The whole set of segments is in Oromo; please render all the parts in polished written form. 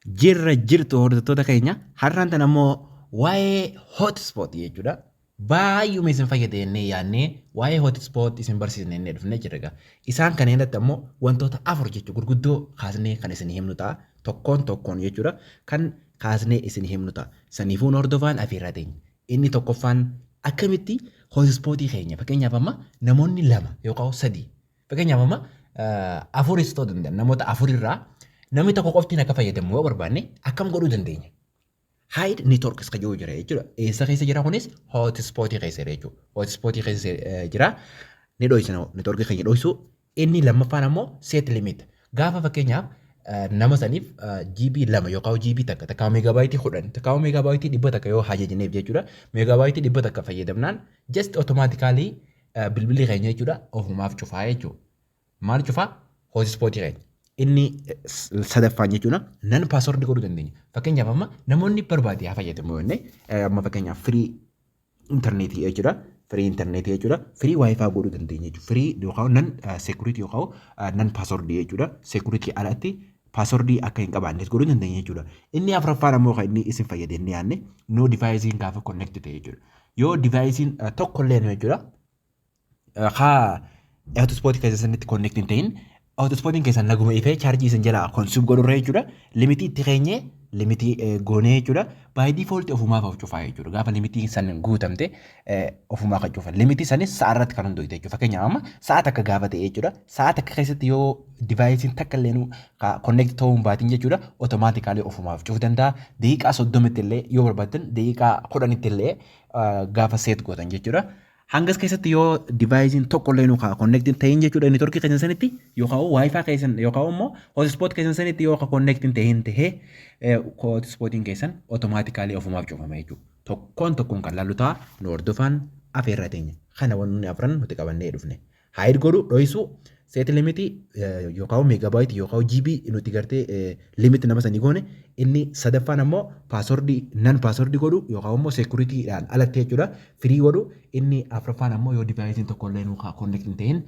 Jirra jirtu, hordoftoota keenya. Har'aan tan ammoo waa'ee hotspot jechuudha. Baay'uma isin fayyada jennee yaadnee waa'ee hotspot isin barsiisne jennee dhufnee jirra egaa. Isaan kana irratti ammoo wantoota afur jechuudha gurguddoo kaasnee kan isin himnu ta'a. Tokkoon tokkoon jechuudha kan kaasnee isin himnu ta'a. Saniifuu nu hordofaan afeerraa teenya. Inni tokkoffaan, akkamitti hotspotii keenya, fakkeenyaaf amma namoonni lama yookaan sadii, fakkeenyaaf amma afuris ta'uu danda'a, namoota afurirraa namni tokko qoftiin akka fayyadamu yoo barbaanne akkam godhuu dandeenya? Hide networks kan jiru jira jechuudha. Eessa keessa jira kunis? Hotspotii keessa jira jechuudha. Hotspotii keessa jira. Ni dhoysina, networkii keenya dhoysuu. Inni lammaffaan ammoo set limit. Gaafa fakkeenyaaf nama saniif GB 2 yookaan GB 1 takka megabyte 10 takka megabyte 100 yoo hajajneef jechuudha. Megabyte 100 fayyadamnaan just automatically bilbilli keenya jechuudha ofumaaf cufaa jechuudha. Maal cufaa? Hotspotii keenya. Inni sadaffaan jechuudha non password godhuu dandeenya. Fakkeenyaaf amma namoonni barbaade haa fayyadamu jennee, amma fakkeenyaaf free intarneetii jechuudha. Free intarneetii jechuudha. Free WiFi godhuu dandeenya jechuudha. Free yookaan non security yookaan non password jechuudha. Security alatti password akka hin qabaannes godhuu dandeenya jechuudha. Inni afuraffaan ammoo kan inni isin fayyade inni yaadne, no device gaafa connect ta'e jechuudha. Yoo device tokko illee jechuudha, haa hotspot keessa sanitti connect hin ta'in, hotspotiin keessan naguma ifee chaarjii isin jalaa consume godhurra jechuudha. Limitii itti keenyee, limitii goonee jechuudha. By default ofumaaf of cufaa jechuudha. Gaafa limitii san guutamte ofumaa kan cufan. Limitii sanis sa'a irratti kan hundoofte jechuudha. Fakkeenyaaf amma sa'a 1 gaafa ta'e jechuudha. Sa'a 1 keessatti yoo deviceiin takka illee connect ta'uu hin baatin jechuudha, automatically ofumaaf cufuu danda'a. Daqiiqaa 30tti illee yoo barbaaddan, daqiiqaa 10tti illee gaafa set gootan jechuudha. Hangas keessatti yoo deviceiin tokko illee nu connect ta'in jechuudha networkii keessan sanitti yookaan WiFi keessan yookaan immoo hotspot keessan sanitti yoo connect ta'in tahee, hotspotiin keessan automatically ofumaaf cufama jechuudha. Tokkoon tokkoon kan laallu ta'a, nu hordofaan afeerraa teenya. Kana wanni afran nuti qabannee dhufne. Hide godhuu, dho'isuu, set limitii yookaan megabyte yookaan GB nuti gartee limit nama sanii goone. Inni sadaffaan ammoo passwordii, non passwordii godhu yookaan immoo securitydhaan alatti jechuudha, free godhu. Inni afuraffaan ammoo yoo deviceiin tokko illee nu connect hin ta'in,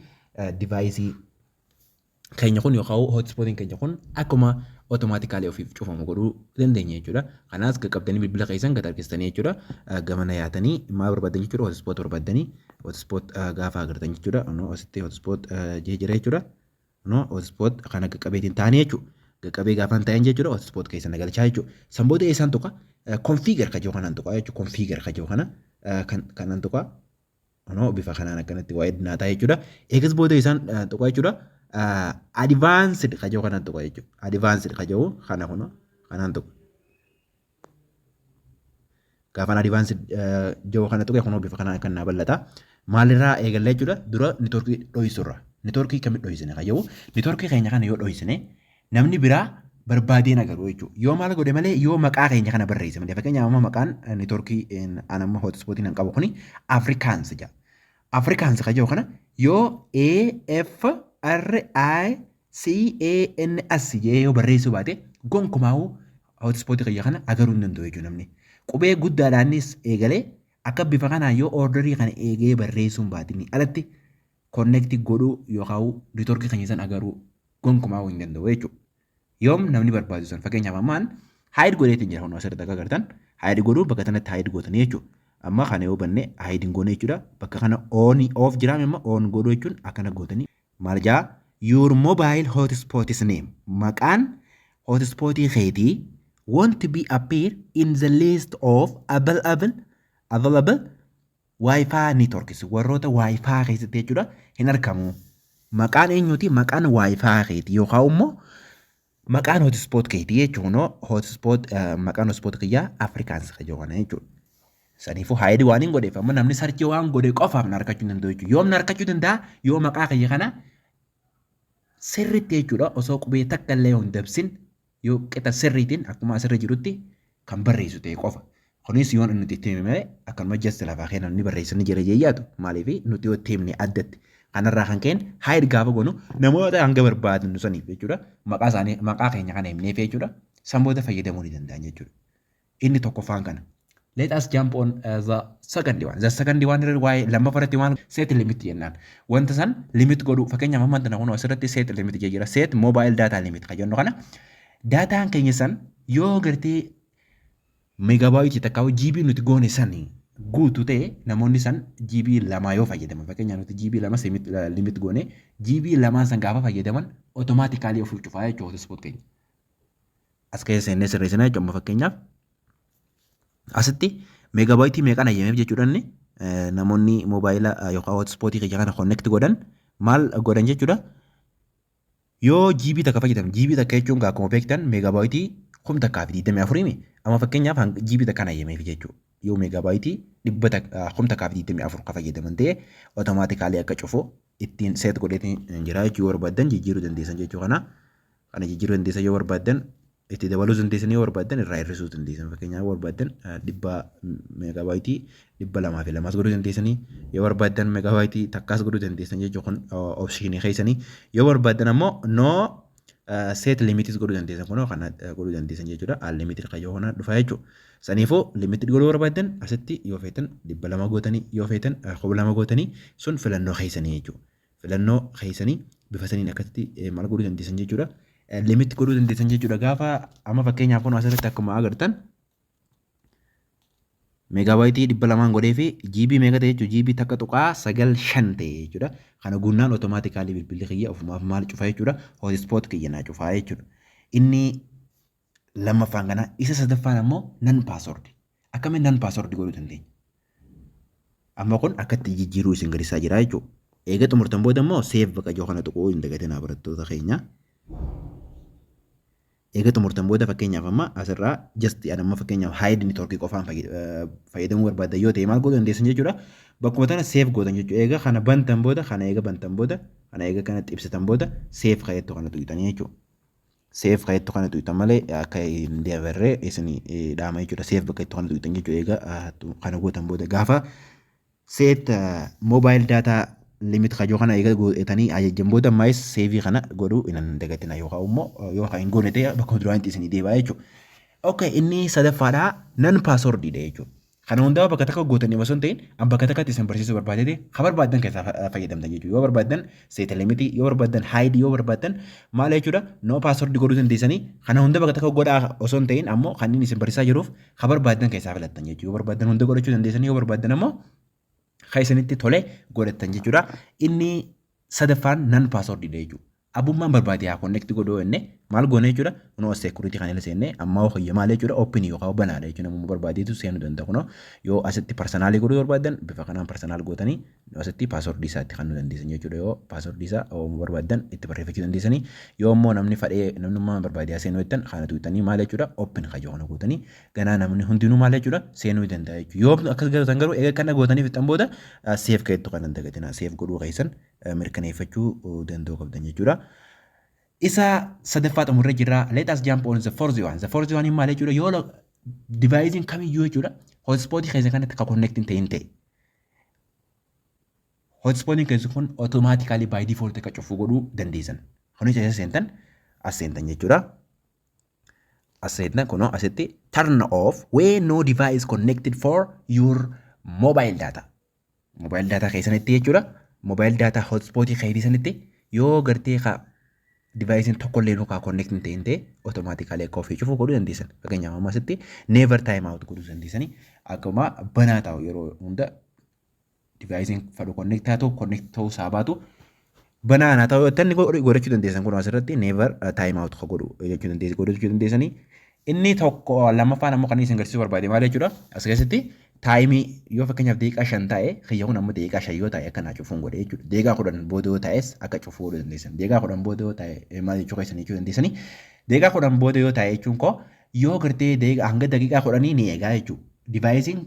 deviceii keenya kun yookaan hotspotiin keenya kun akkuma automatically ofiif cufamu godhuu dandeenya jechuudha. Kanaas qaqqabdanii bilbila keessan gad harkistanii jechuudha. Gamana yaatanii maal barbaadan jechuudha? Hotspot barbaaddanii, hotspot gaafa agartan jechuudha. Asitti hotspot jee jira jechuudha. Hotspot kana qaqqabeetiin ta'anii jechuudha. Qaqqabee gaafa hin ta'in jechuudha, hotspot keessa nagalchaa jechuudha. San booda eessaan tuqa? Configure ka jiru kanaan tuqa jechuudha. Configure ka jiru kana kanan tuqa. Bifa kanaan akkanatti waa'ee dinaataa jechuudha. Eegas booda isaan tuqa jechuudha. Advanced ka jiru kanaan tuqa jechuudha. Advanced ka jiru kana kun kanaan tuqa. Gaafaan advanced jiru kana tuqe, kunoo bifa kanaan kan naa bal'ata. Maalirraa eegalla jechuudha? Dura networkii dho'isurra. Networkii kamitti dho'isine ka jiru, networkii keenya kana yoo dho'isine namni biraa barbaadeen agaruu jechuudha. Yoo maal godhe malee, yoo maqaa keenya kana barreesse malee. Fakkeenyaaf amma maqaan networkii an amma hotspotiin an qabu kuni Afrikaans jedha. Afrikaans ka jiru kana yoo A F R I C A N S jedhee yoo barreessuu baate, gonkumaa'uu hotspotii kiyya kana agaruu hin danda'u jechuudha namni. Qubee guddaadhaanis eegalee akka bifa kanaan yoo orderii kana eegee barreessuu hin baatin alatti, connect godhuu yookaan networkii keenya san agaruu gonkumaa'uu hin danda'u jechuudha. Yoom namni barbaadu san, fakkeenyaaf ammaan hide godheetiin jira, kun asirratti akka agartan hide godhuu, bakka kanatti hide gootanii jechuudha. Amma kana yoo banne, hide hin goone jechuudha. Bakka kana on off jiraame, amma on godhuu jechuun akkana gootanii maal jaa? Your mobile hotspot is name, maqaan hotspotii keetii won't be appear in the list of available Wi-Fi networks, warroota Wi-Fi keessatti jechuudha hin argamu. Maqaan eenyuti? Maqaan Wi-Fi keetii yookaan immoo maqaan hotspot keetii jechuun, hotspot, maqaan hotspot kiyyaa Afrikaans kan jedhu kana jechuudha. Saniifuu hide waan hin godheef, amma namni searchii waan godhe qofaaf na argachuu hin danda'u jechuudha. Yoom na argachuu danda'a? Yoo maqaa kiyya kana sirriitti jechuudha, osoo qubee takka illee hin dabsin, yoo qixa sirriitiin akkuma asirra jirutti kan barreessu ta'e qofa. Kunis yoon nuti itti himne malee, akkanuma just lafaa kee namni barreessu ni jira jeeyyaatu, maaliif nuti yoo itti himne addatti. Kanarraa kan ka'een hide gaafa goonu namoota hanga barbaadnu saniif jechuudha, maqaa isaanii, maqaa keenya kana himneef jechuudha, san booda fayyadamuu ni danda'an jechuudha. Inni tokkoffaan kana. Let us jump on the second one. The second one irra waa'ee lammaffaa irratti waan set limit jennaan. Wanta san limit godhuu, fakkeenyaaf amma tana kun asirratti set limit jira. Set mobile data limit kan jennu kana, dataan keenya san Yoo gartee megabyte takka GB nuti goone sani guutuu ta'e, namoonni san GB 2 yoo fayyadaman, fakkeenyaaf nuti GB 2 limit goone, GB 2n san gaafa fayyadaman automatically ofii cufaa jechuudha hotspot keenya. As keessa seennee sirreessinaa jechuudha. Amma fakkeenyaaf asitti megabyte meeqaan ayyameef jechuudha. Inni namoonni moobaayila yookaan hotspotii kiyya kana connect godhan maal godhan jechuudha? Yoo GB 1 fayyadaman, GB 1 jechuun akkuma beektan megabyte 1024mi. Amma fakkeenyaaf GB 1 ayyameef jechuudha. Yoo megabyte 1024 ka fayyadaman ta'e, automatically akka cufu ittiin set godheetiin jira jechuu. Yoo barbaaddan jijjiiruu dandeessan jechuu kana. Kana jijjiiruu dandeessan, yoo barbaaddan itti dabaluu dandeessan, yoo barbaaddan irraa hir'isuu dandeessan. Fakkeenyaaf yoo barbaaddan megabyte 202s godhuu dandeessanii, yoo barbaaddan megabyte 1s godhuu dandeessan jechuu. Kun option keessanii. Yoo barbaaddan ammoo no set limitis godhuu dandeessan. Kunoo kana godhuu dandeessan jechuudha. Unlimited kayyoo kana dhufa jechuudha. Saniifuu limited godhuu barbaaddan asitti yoo feetan 200 gootanii, yoo feetan 2000 gootanii, sun filannoo keessanii jechuudha. Filannoo keessanii bifa saniin akkasitti maal godhuu dandeessan jechuudha? Limit godhuu dandeessan jechuudha. Gaafa amma fakkeenyaaf kun asirratti akkuma agartan megabyte 200n godhee fi GB meeqa ta'e jechuudha? GB 1.95 ta'e jechuudha. Kana guunnaan automatically bilbilli kiyya ofumaaf maal cufa jechuudha? Hotspot kiyya naa cufaa jechuudha. Inni lammaffaan kana. Isa sadaffaan ammoo none password. Akkamiin none password godhuu dandeenya? Amma kun akkatti jijjiiruu isin garsiisaa jira jechuudha. Eega xumurtan booda immoo save bakka jiru kana tuquu hin dagatinaa, barattoota keenya. Eega xumurtan booda, fakkeenyaaf amma asirraa just an amma fakkeenyaaf hide network qofaan fayyadamuu barbaaddan yoo ta'e, maal godhuu dandeessan jechuudha? Bakkuma tana save gootan jechuudha. Eega kana bantan booda, kana eega bantan booda, kana eega kanatti ibsatan booda, save kayyattu kana tuqxanii jechuudha. Save kayyattu kana tuqxan malee akka hin dabarree isin dhaama jechuudha. Save bakka itti kana tuqxan jechuudha. Eega kana gootan booda, gaafa set mobile data limit kajoo kana eega godhatanii ajajjan booda, ammaayis save kana godhuu hin dagatina, yookaan immoo yoo hin goone ta'e bakka duraanitti isinii deebi'a jechuudha. Okay, inni sadaffaadhaa none passwordiidha jechuudha. Kana hundaa bakka takka gootanii osoo hin ta'in, an bakka takkatti isin barsiisuu barbaadete, ha barbaaddan keessaa fayyadamtan jechuudha. Yoo barbaaddan set limit, yoo barbaaddan hide, yoo barbaaddan maal jechuudha, no password godhuu dandeessanii. Kana hunda bakka takka godhaa osoo hin ta'in, ammoo kanneen isin barsiisaa jiruuf ha barbaaddan keessaa filattan jechuudha. Yoo barbaaddan hunda godhachuu dandeessanii, yoo barbaaddan ammoo kan isinitti tole godhattan jechuudha. Inni sadaffaan none passwordiidha jechuudha. Abbummaan barbaade haa connect godhuu jenne, maal goone jechuudha? Kunoo security kan ila seenne ammaa hojii maal jechuudha? Open yookaan banaadha jechuudha. Namni barbaadeetu seenuu danda'a. Kunoo yoo asitti personal godhuu barbaadan, bifa kanaan personal gootanii asitti password isaa itti kennuu dandeessan jechuudha. Yoo password isaa barbaaddan itti barreeffachuu dandeessanii, yoo immoo namni fadhee namni barbaade haa seenuu jettan, kana tuqxanii maal jechuudha? Open kajoo kana gootanii ganaa namni hundinuu maal jechuudha? Seenuu danda'a jechuudha. Yoo akkas gootan garuu, eega kana gootanii fixan booda, save keettu kan dagatina, save godhuu keessan mirkaneeffachuu danda'uu qabdan jechuudha. Isa sadaffaa xumurree jirra. Let us jump on the fourth one. The fourth one maal jechuudha? Yoo deviceiin kamiyyuu jechuudha hotspotii keessa kanatti kan connect hin ta'in ta'e, hotspotiin keessa kun automatically by default akka cufu godhuu dandeessan. Kunis eessa seentan? As seentan jechuudha. As seentan, kunoo asitti turn off when no device connected for your mobile data. Mobile data keessanitti jechuudha. Mobile data hotspotii keessanitti yoo gartee ka deviceiin tokkollee nukaa connect hin ta'in ta'e, automatically akka ofii cufuu godhuu dandeessan. Fakkeenyaaf amma asitti never time out godhuu dandeessanii, akkuma banaa ta'u yeroo hunda deviceiin fadhu connect haa ta'u, connect ta'uu isaa baatu, banaa haa ta'u jettanii godhachuu dandeessan. Kun asirratti never time out godhu jechuu dandeessan, godhachuu dandeessanii. Inni tokko lammaffaan ammoo kan isin agarsiisuu barbaade maal jechuudha? As keessatti time yoo fakkeenyaaf daqiiqaa 5 ta'e, kiyya kun amma daqiiqaa 5 yoo ta'e akka naa cufuun godhe jechuudha. Daqiiqaa 10 booda yoo ta'es akka cufuu godhuu dandeessan. Daqiiqaa 10 booda yoo ta'e maal jechuu keessan jechuu dandeessanii. Daqiiqaa 10 booda yoo ta'e jechuun koo, yoo gartee hanga daqiiqaa 10 ni eegaa jechuudha. Deviceiin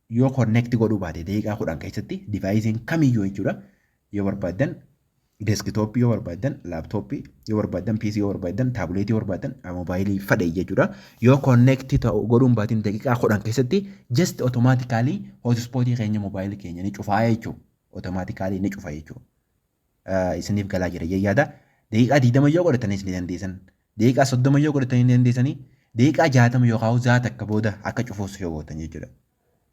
yoo connect godhuu baate daqiiqaa 10 keessatti, deviceiin kamiyyuu jechuudha. Yoo barbaaddan desktop, yoo barbaaddan laptop, yoo barbaaddan PC, yoo barbaaddan tablet, yoo barbaaddan moobaayilii fadhe jechuudha. Yoo connect ta'u godhuun baatiin daqiiqaa 10 keessatti, just automatically hotspotii keenya moobaayilii keenya ni cufaa jechuudha. Automatically ni cufa jechuudha. Isiniif galaa jira yaada. Daqiiqaa 20 yoo godhatanis ni dandeessan. Daqiiqaa 30 yoo godhatanii ni dandeessanii. Daqiiqaa 60 yookaan za'a takka booda akka cufuus yoo gootan jechuudha.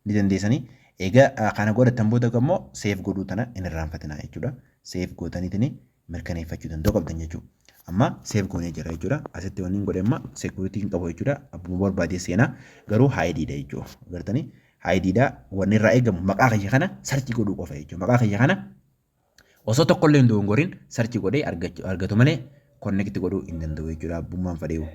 Ni dandeessanii. Egaa kana godhatan booda immoo save godhuu tana hin irraanfatinaa jechuudha. Save gootaniitiin mirkaneeffachuu danda'uu qabdan jechuudha. Amma save goonee jira jechuudha. Asitti wanni hin godhe amma security hin qabu jechuudha. Abbuma barbaadee seenaa, garuu hideiidha jechuudha. Agartanii, hideiidha. Wanni irraa eegamu maqaa kiyya kana search godhuu qofa jechuudha. Maqaa kiyya kana osoo tokkollee hin dogongoriin search godhee argatu malee connect godhuu hin danda'u jechuudha. Abbummaan fedheewu.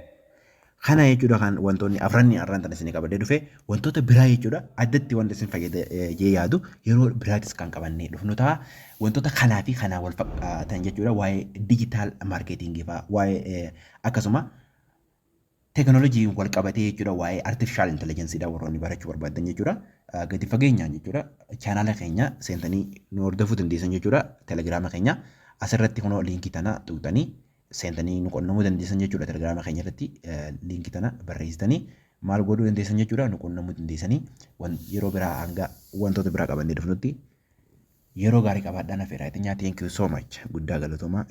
Kana jechuudha kan wantoonni afranni har'aan tana isin qabadee dhufe. Wantoota biraa jechuudha, addatti wanta isin fayyada jee yaadu yeroo biraatis kan qabannee dhufnu ta'a. Wantoota kanaa fi kanaa wal fakkaatan jechuudha, waa'ee digital marketingii fa'aa, waa'ee akkasuma teekinooloojiin wal qabatee jechuudha, waa'ee artificial intelligenceiidha warroonni barachuu barbaadan jechuudha. Gadi fageenyaan jechuudha channela keenya seentanii nu hordofuu dandeessan jechuudha. Telegiraama keenya asirratti kunoo linkii tana tuqxanii seentanii nu qunnamuu dandeessan jechuudha. Telegiraama keenya irratti linkii tana barreessitanii maal godhuu dandeessan jechuudha, nu qunnamuu dandeessanii. Yeroo biraa hanga wantoota biraa qabannee dhufnutti yeroo gaarii qabaadhaan afeeraa. Thank you so much, guddaa galatoomaa.